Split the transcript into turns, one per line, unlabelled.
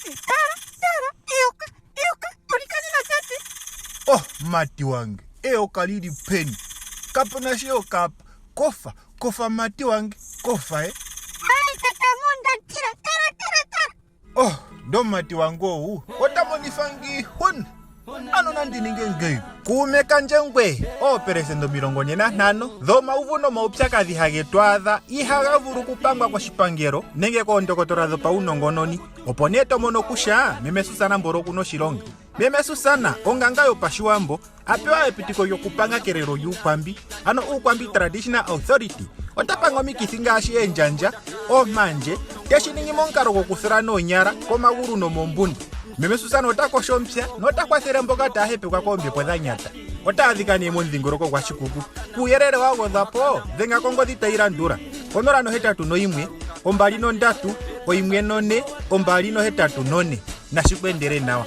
Tate, tala, tala, eyoka, eyoka, toli kanina tate.
Oh, mati wange, eyoka lili peni? Kapu na shi eyoka apa. Kofa, kofa mati wange, kofa e.
Ai, tata, onda tila, tala, tala, tala.
Oh, ndomati wange ou ota monifa nge iihuna. Ano nandi ninge ngeyi. Kuume kandje ngwe, oopelesenda 45 dhomauvu nomaupyakadhi hage tu adha ihaga vulu okupangwa koshipangelo nenge koondokotola dhopaunongononi. Opo nee to mono kusha meme Susana Mbolo oku na oshilonga. Meme Susana, onganga yopashiwambo, a pewa epitiko lyokupanga kelelo lyUukwambi, ano Uukwambi Traditional Authority, ota panga omikithi ngaashi eendjandja, oompandje, te shi ningi momukalo gwokuthula noonyala, komagulu nomombunda. Meme Susana ota kosho omupya nota kwathele mboka taya hepekwa koombepo dha nyata. Ota adhika nee momudhingoloko gwaShikuku. Kuuyelele wa gwedhwa po, dhenga kongodhi tayi landula, 081 23 14 284. Nashi ku endele nawa.